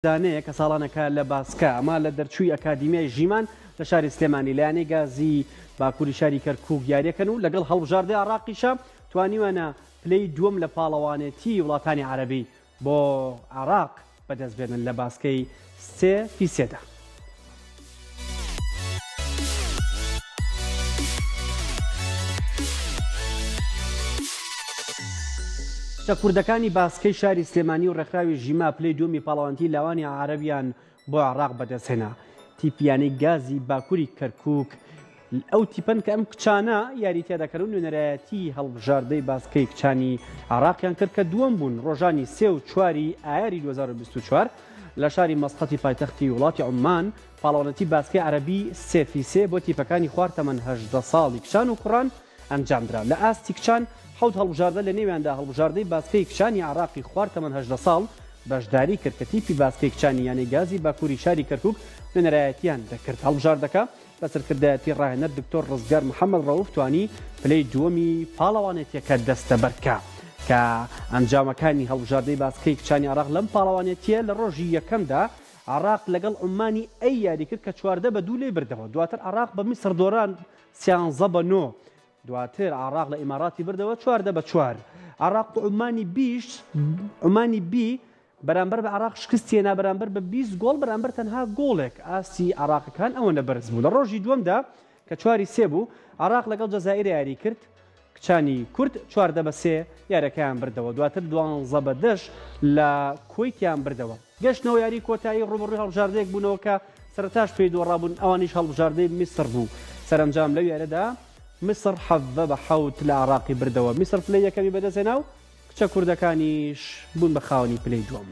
دانەیە کە ساڵانەکە لە باسکە ئەمە لە دەرچووی ئەکادیمیای ژیمان لە شاری سلێمانی لە یانەی گازی باکووری شاری کەرکووک یاریەکەن و لەگەڵ هەڵبژاردەی عێراقیشە توانیویانە پلەی دووەم لە پاڵەوانێتی وڵاتانی عەرەبی بۆ عێراق بەدەست بێنن لە باسکەی سێ فی سێدا. کچە کوردەکانی باسکەی شاری سلێمانی و ڕێکخراوی ژیما پلەی دووەمی پاڵەوانێتی لاوانی عەرەبیان بۆ عێراق بەدەستهێنا. تیپی یانەی گازی باکووری کەرکووک ئەو تیپەن کە ئەم کچانە یاری تیا دەکەن و نوێنەرایەتی هەڵبژاردەی باسکەی کچانی عێراقیان کرد کە دووەم بوون ڕۆژانی سێ و چواری ئایاری 2024 لە شاری مەسقەتی پایتەختی وڵاتی عوممان پاڵەوانێتی باسکەی عەرەبی سێ فی سێ بۆ تیپەکانی خوار تەمەن 18 ساڵی کچان و کوڕان ئەنجامدرا. لە ئاستی کچان حەوت هەڵبژاردە لە نێویاندا هەڵبژاردەی باسکەی کچانی عێراقی خوار تەمەن 18 ساڵ بەشداری کرد کە تیپی باسکەی کچانی یانەی گازی باکووری شاری کەرکوک نوێنەرایەتیان دەکرد. هەڵبژاردەکە بە سەرکردایەتی ڕاهێنەر دکتۆر ڕزگار محەمەد ڕەوف توانی پلەی دووەمی پاڵەوانێتیەکە دەستەبەرکا کە ئەنجامەکانی هەڵبژاردەی باسکەی کچانی عێراق لەم پاڵەوانێتیە لە ڕۆژی یەکەمدا عێراق لەگەڵ عومانی A یاری کرد کە 14 بە دوو لێی بردەوە دواتر عێراق بە میسڕ دۆڕان سیانزە بە نۆ دواتر عێراق لە ئیماراتی بردەوە 14 بە چوار عێراق و عومانی بیش عومانی B بەرامبەر بە عێراق شکستی هێنا بەرامبەر بە 20 گۆڵ بەرامبەر تەنها گۆڵێک ئاستی عێراقەکان ئەوەنە بەرز بوو لە ڕۆژی دووەمدا کە چواری سێ بوو عێراق لەگەڵ جەزائیر یاری کرد کچانی کورد 14 بە سێ یاریەکەیان بردەوە دواتر دوانزە بە دەش لە کوەیتیان بردەوە گەشتنەوە یاری کۆتایی ڕووبەڕووی هەڵبژاردەیەک بوونەوە کە سەرەتاش پێی دۆڕابوون ئەوانیش هەڵبژاردەی میسڕ بوو سەرەنجام لەو یاریەدا میسڕ 17 بە حەوت لە عێراقی بردەوە میسڕ پلەی یەکەمی بەدەستهێنا و کچە کوردەکانیش بوون بە خاوەنی پلەی دووەم.